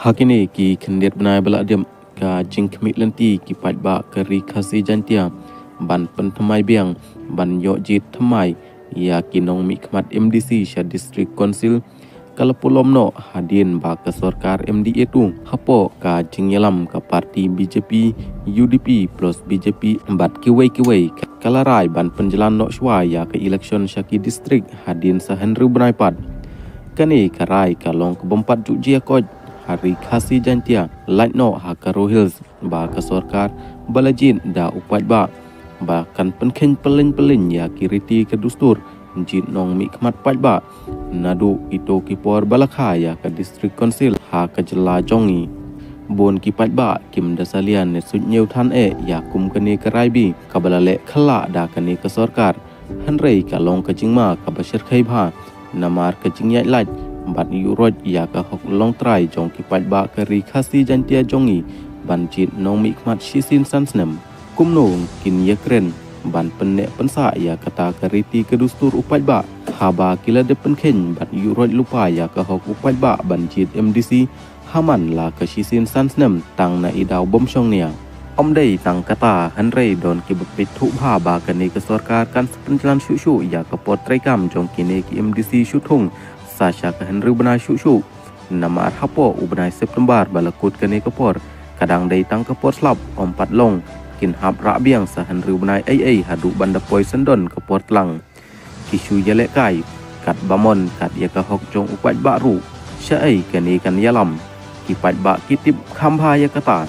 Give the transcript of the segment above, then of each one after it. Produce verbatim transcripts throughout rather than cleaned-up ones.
Ha kine ki khyndiat bnai ba la dep, ka jingkhmih lynti ki paidbah ka Ri Khasi Jaintia ban pynthymmai biang ban ïoh jied thymmai ïa ki nongmihkhmat M D C sha District Council ka la pulom noh hadien ba ka sorkar M D A two hapoh ka jingïalam ka parti B J P, U D P plus B J P bad kiwei kiwei ka la rai ban pynjlan noh shuwa ïa ka election sha ki district hadien sa hynriew bnai pat. Kane ka rai ka long ka bym pat ju jia koit ha Ri Khasi Jaintia, lait noh ha Garo Hills, ba ka sorkar ba la jied da u paidbah ba kan pynkheiñ pylleng pylleng ïa ki riti ka dustur jied nongmihkhmat paidbah naduh kito ki por ba la kha ïa ka District Council ha ka jylla jong ngi. Bun ki paidbah kim da salia ne suidñiew than eh ïa kum kane ka rai bih kaba la leh khlak da kane ka sorkar. Hynrei ka long ka jingma kaba shyrkhei bha namar ka jingïaid lait bad ïuh roit ïa ka hok longtrai jong ki paidbah ka Ri Khasi Jaintia jong ngi ban jied nongmihkhmat shisien san snem. Kumno kin ïakren ban pynneh pynsah ïa kata ka riti ka dustur u paidbah haba ki la dep pynkheiñ bad ïuh roit lypa ïa ka hok u paidbah ban jied M D C ha man la ka shisien san snem tang na i daw bym shong nia. Ym dei tang kata, hynrei don kiba peit thuh bha ba kane ka sorkar kan sa pynjlan shuh shuh ïa ka por treikam jong kine ki M D C shu thung sa sha ka hynriew bnai shuh shuh. Namar hapoh u bnai September ba la kut kane ka por, ka dang dei tang ka por slap, ym pat long kin hap rah biang sa hynriew bnai ei ei haduh ban da poi syndon ka por tlang. Ki shu ïalehkai katba mon kat ïa ka hok jong u paidbah ruh. Shaei kane kan ïalam? Ki paidbah ki tip kham bha ïa kata.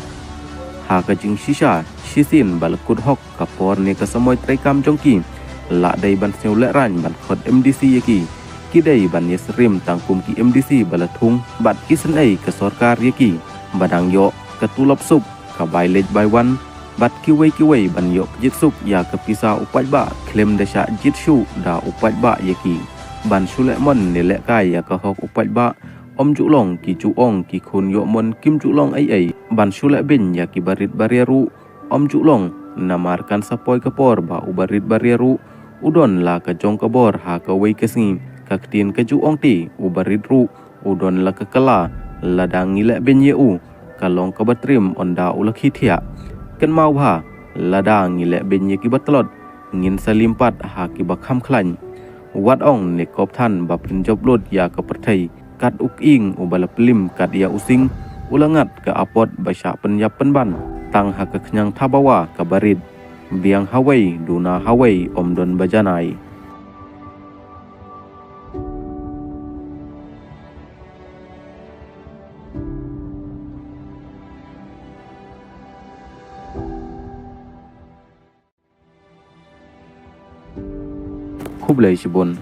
Ha ka jingshisha, shisien ba la kut hok ka por ne ka samoi treikam jong ki, la dei ban sngewlehraiñ ban khot M D C ïa ki. Ki dei ban ïasyriem tang kum ki M D C ba la thung bad ki synei ka sorkar ïa ki, ba dang ïoh ka tulop suk, ka bai leit bai wan bad kiwei kiwei ban ïoh jied suk ïa ka pisa u paidbah khlem da shah jied shuh da u paidbah ïa ki. Ban shu leh mon ne lehkai ïa ka hok u paidbah, ym ju long, ki ju ong ki khun ïoh mon kim ju long ei ei. Ban shu leh beiñ ïa ki barit baria ruh ym ju long, namar kan sa poi ka por ba u barit baria ruh u don la ka jong ka bor ha kawei ka sngi. Ka ktien ka ju ong te, u barit ruh u don la ka kylla. Lada ngi leh beiñ ïa u, ka long kaba triem ynda u la khie thiah. Kynmaw bha, lada ngi leh beiñ ïa kiba tlot, ngin sa lim pat ha kiba kham khlaiñ. Wat ong ne kop than ba pynjop lut ïa ka pyrthei, kat u kyieng uba la plim kat ïa u sing, u la ngat ka apot ba shah pynïap pynban tang ha ka khñiang thabawa kaba rit. Biang hawei, duna hawei, ym don ba janai. Khublei shibun.